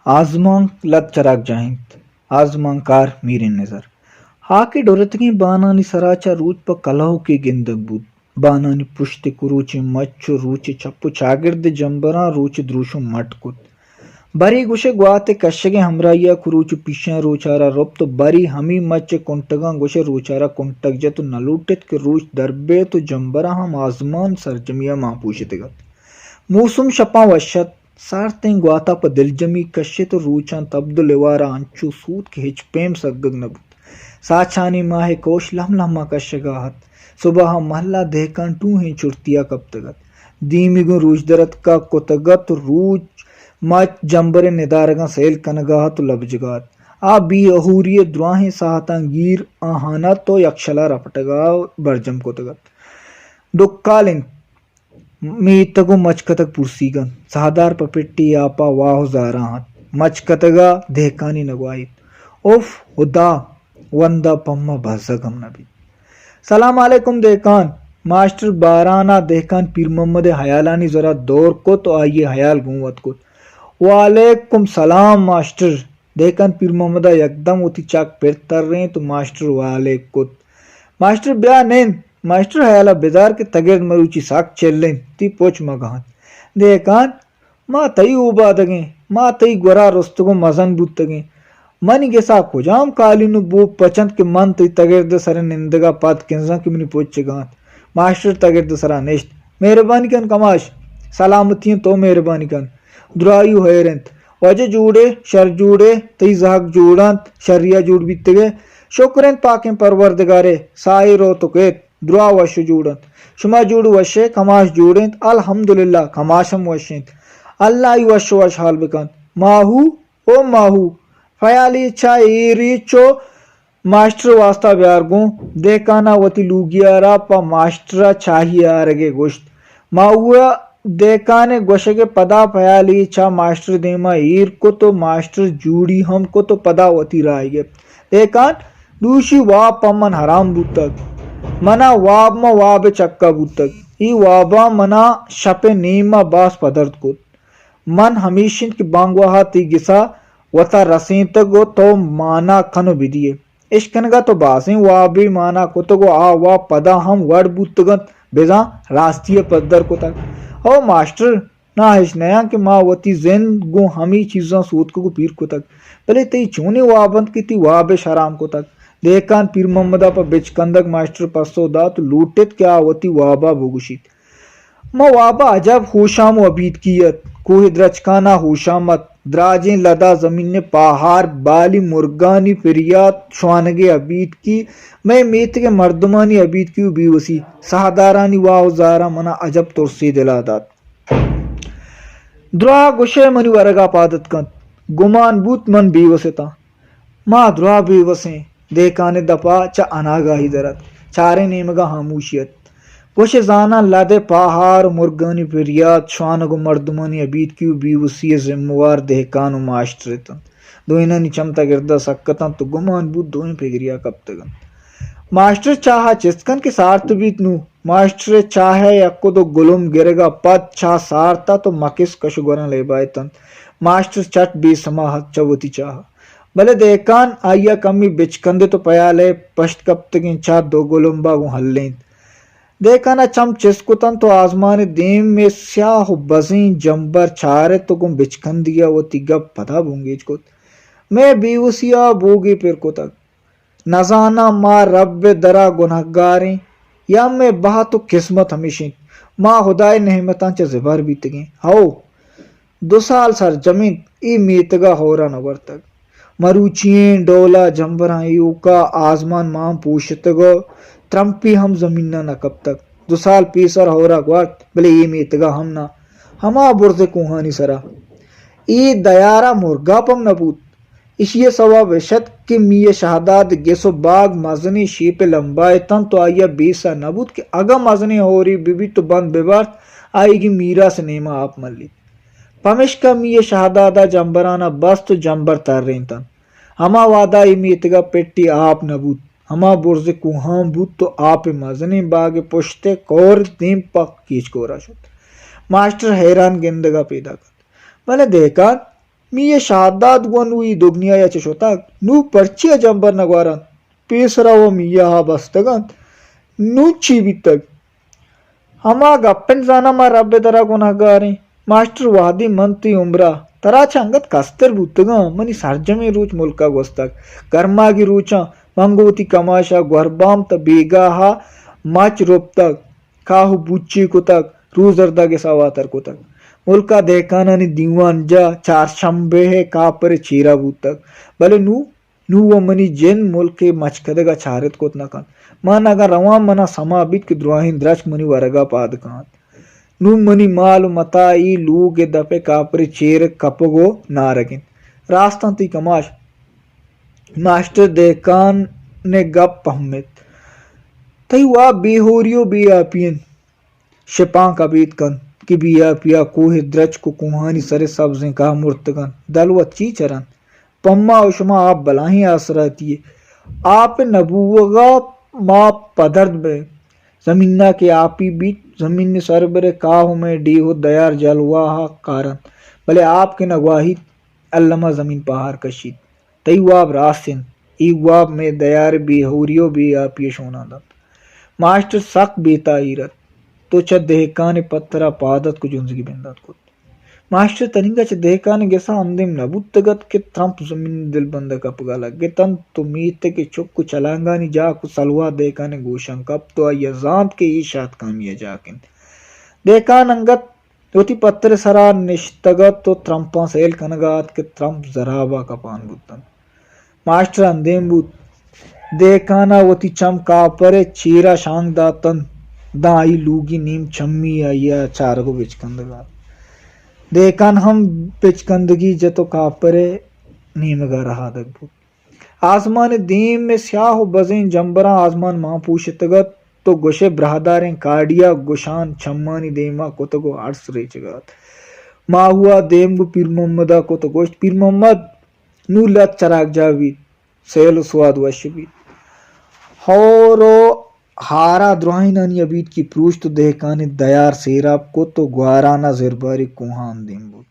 آزمانک لد چراگ جاہ انت۔ آزمانکار میرین نظر۔ ہاکے ڈرتگیں بانانی سرا چہ روچ پہ کلہوکے گندگ بوت۔ بانانی پشت ء کروچیں مچ و روچ ء چپ و چاگرد ء جمبراں روچ ء دروشم مٹ کت۔ برے گوشئے گوات ء کشگ ء ہمراہی ء کروچ و پیشاں روچ ء را رپت و برے ہمے مچ ء کنٹگاں گوشئے روچ ء را کنٹگ جت و نہ لوٹت کہ روچ در بیت و جمبراں ہم آزمان سرجمی ء مان پوشتگ ات۔ موسم شپاں وش ات۔ سارتیں گوات ء پہ دلجمی کشت و روچاں تبد و لوار ء انچو سوت کہ ہچ پیم سگگ نہ بوت۔ ساچانی ماہ ء کوش لم لم ء کشگ ء ات۔ سباہ ء مہلا دہکان ٹوہیں چرتی ء کپتگ ات۔ دیمی گوں روچ در اتکگ کتگ ات و روچ مچ جمبر ء ندارگاں سیل کنگ ء ات و لبجگ ء ات۔ آ بے اہوری ء دراہیں ساہتاں گیر آہان ات و یکشلا رپٹگ ء برجم کتگ ات۔ ڈکال انت۔ میتگ و مچکتگ پرسیگ انت۔ ساہدار پہ پٹی آپا واہ و زاراں ات۔ مچکتگا دہکانی نگواہیت۔ اف ہدا! وندا پما بزگ ہم نبیت۔ سلام علیکم دہکان! ماسٹر بارانا دہکان پیر محمد ء ہیالانی زرا دور کت و آئی ء ہیال گوں وت کت۔ وعلیکم سلام ماسٹر! دہکان پیر محمد ء یکدم وتی چک پر ترینت و ماسٹر والیک کت۔ ماسٹر بیا نند، ماسٹر ہیال ء بدار کہ تگرد مروچی سک چل انت، تئی پچ مہ گہنت۔ دہکان، ما تئی اوبادگیں، ما تئی گورا رستگ و مزن بوتگیں۔ منی گسا کجام کالین و بوپ پچنت کہ من تئی تگرد ء سر ء نندگ ء پد کنزاں کہ منی پچ گہنت۔ ماسٹر تگرد ء سرا نشت۔ مہربانی کن کماش۔ سلامتی انت، تو مہربانی کن۔ درائی و ہیر انت۔ واجہ جوڑ ئے، شر جوڑ ئے، تئی زہگ جوڑ انت، شری ء جوڑ بیتگ ئے۔ شکر انت پاکیں پروردگار ء، ساہے روت و کیت، دراہ وش و جوڑ انت۔ شما جوڑ وش ئے، کماش جوڑ انت، الحمدللہ کماش ہم وش انت۔ اللہ ای وش و وشحال بکنت۔ ماہو، او ماہو، فیالی چا ایری چو ماسٹر واستا بیار گوں۔ دہکانا وتی لوگی ء را پہ ماسٹر ء چاہی آرگ ء گوشت۔ ماہو ء دہکان ء گوشگ ء پدا پیالی چہ ماسٹر دیما ایر کت و ماسٹر جوڑی ہم کت و پدا وتی راہ گپت۔ دہکان، دوشی واب پہ من حرام بوتگ۔ منا واب ما واب ء چکا بوتگ۔ ای واباں منا شپ ء نیم ء باز پدرد کت۔ من ہمیش انت کہ بانگواہ ء تئی گسا وتا رسینتگ و تو مانا کن و بدیئے۔ اشکنگ ء تو بازیں وابے مانا کتگ و آ واب پدا ہم وڑ بوتگ انت، بزاں راستی ء پدر کتگ۔ او ماسٹر، ناہش نیاں کہ ما وتی زند گوں ہمے چیزاں سوتکگ و پیر کتگ، بلے تئی چونیں واب انت کہ تئی واب اش حرام کتگ؟ دہکان پیر محمد ء پہ بچکندگ ماسٹر پسو دات و لوٹت کہ آ وتی واب ء بگوشیت۔ ما واب ء عجب ہوشام و ابیتکی ات۔ کوہ درچکان ء ہوشام ات۔ دراجیں لدا زمین ء پاہار، بالی مرگانی پریات، شوانگے ابیتکی، مئے میتگ ء مردمانی ابیتکی و بیوسی، ساہدارانی واہ و زاراں منا عجب ترسے دلا دات۔ دراہ گوشئے منی ورگا پاد اتکنت۔ گمان بوت من بیوس اتاں۔ ما دراہ بیوسیں۔ دہکان ء دپا چہ اناگاہی در ات۔ چاریں نیمگا ہاموشی ات۔ گوشئے زاناں لد ء پاہار و مرگانی پریات، شوانگ و مردمانی ابیتکی و بیوسی ء زموار دہکان و ماسٹر اتنت۔ دوئینانی چم تگردا سک اتنت و گمان بوت دوئیں پگریا کپتگ انت۔ ماسٹر چاہ ء چست کنت کہ سارت بیت نوں۔ ماسٹر ء چاہ ء یک و دو گلم گرگ ء پد چاہ سارت ات و مکس کش و گوراں لیبائیت انت۔ ماسٹر چٹ بے سما ات چہ وتی چاہ ء۔ بلے دہکان آئی ء کمی بچکندت و پیالہ ء پشت کپتگیں چاہ دو گلمبا گوں ہلینت۔ دہکان ء چم چست کت انت و آزمان ء دیم ء سیاہ و بزیں جمبر چارت و گوں بچکندی ء وتی گپ پدا بنگیج کت۔ مئے بیوسی ء بوگے پر کتگ۔ نزاناں ما رب ء درا گنہگاریں یا مئے بہت و قسمت ہمیش انت۔ ما ہدائے نعمتاں چہ زبہر بیتگیں۔ ہئو! دو سال سرجم انت اے میتگ ء ہور ء نہ ورتگ۔ مروچی ئیں ڈول ء جمبراں ایوک ء آزمان مان پوشتگ ء ترمپے ہم زمین ء نہ کپتگ۔ دو سال پیسر ہور ء گوارت، بلے اے میتگ ء ہم نہ۔ ہما برز ء کوہانی سرا۔ اے دیار ء مرگاپ ہم نہ بوت۔ ایشی ء سوب اش ات کہ میر شہداد گس و باگ مزنیں شیپ ء لمبا اتنت و آئی ء بیسہ نہ بوت کہ اگاں مزنیں ہورے بہ بیت و بند بہ بارت، آئیگی میراث ء نیما آپ ملیت۔ پمشکا میر شہداد ء جمبران ء بست و جمبر ترینت انت۔ ہما وہدا اے میتگ ء پٹے آپ نہ بوت، ہما برز کوہاں بوت و آپ ء مزنیں باگ ء پشت ء کور دیم پہ کیچ کورا شت۔ ماسٹر حیران گندگ ء پیداک ات۔ بلے دہکان میہ شہداد گوں نوں اے دگنیا ءَ چہ شتگ، نوں پرچیا جمبر نہ گوارنت؟ پیسرا و میہ ءَ بستگ انت۔ نوں چی بیتگ؟ ہما گپ انت زاناں ما رب ءِ درا گناہگار ایں۔ ماسٹر، وہدے من تئی عمرا ترا چہ انگت کستر بوتگاں، منی سرجمیں روچ ملکا گوستگ۔ گرماگی روچاں من گوں وتی کماشا گوربام تاں بیگاہا مچ رپتگ، کاہ و بوچی کتگ، روزردہ گسا واتر کتگ۔ ملکا دہکانانی دیوان جاہ، چارشمبے ءِ کاپر ءِ چیرا بوتگ، بلے نوں نوں و منی جند ملک ءِ مچکدگ ءَ چارت کت نہ کنت۔ من اگاں رواں، منا سما بیت کہ دراہیں درچک منی ورگ ءَ پاد کاینت۔ نوں منی مال و متاع اے لوگ ءِ دپ ءِ کاپر ءِ چیر کپگ و نارگ انت۔ راستاں تئی کماش۔ ماسٹر دہکان ءِ گپ پہمت۔ تئی واب بے ہوری و بے آپی انت۔ شپانک ابید کنت کہ بے آپیا کوہ ءِ درچک و کوہانی سر ءِ سبزیں کاہ مرتگ انت۔ دلوت چی چرنت؟ پہ ما و شما آپ بلاہیں آسراتی یے۔ آپ ءِ نہ بوہگا ما پدرد بئیں۔ زمینا کہ آپی بیت، زمین ءِ سربر ءِ کاہ و مئے ڈیہ و دیار جلواہ ءَ کارنت، بلے آپ کہ نہ گواہیت، الما زمین پہار کشیت۔ تئی واب راست انت۔ اے واب مئے دیار ءِ بے ہوری و بے آپی ءَ شونان دنت۔ ماسٹر سک بے تاہیر ات۔ تو چہ دہکان ءِ پترا پاد اتک و جنزگی بندات کت۔ ماسٹر تنیگا چہ دہکان ءِ گسا اندیم نہ بوتگ ات کہ ترمپ زمین ءِ دلبند ءَ کپگا لگت انت و میتگ ءِ چک و چلانگانی جاک و سلوا دہکان ءِ گوشاں کپت و آئیا زانت کہ اے شاتکامی ءِ جاک انت۔ دہکان انگت وتی پتر ءِ سرا نشتگ ات و ترمپاں سیل کنگا ات کہ ترمپ زرابا کپان بوت انت۔ ماسٹر اندیم بوت۔ دہکانا وتی چم کاپر ءِ چیرا شانک دات انت، داں آئی لوگی نیم چمی آئیا چارگ و بچکندگا ات۔ دہکان ہم بچکندگی جت و کاپر ءِ نیمگا رہادگ بوت۔ آزمان ءِ دیم ءَ سیاہ و بزیں جمبراں آزمان مان پوشتگ ات و گوشئے براہداریں کاڑیا گوشان چمانی دیما کتگ و ارس ریچگا ات۔ ماہوا دیم گوں پیر محمدا کت و گوشت، پیر محمد، نوں لہتے چراگجاہ بیت، سیل و سواد وش بیت۔ ہور و ہارا دراہینانی ابیتکی پروشت و دہکانی دیار سیراب کت و گوارانا زرباری کوہاں اندیم بوت۔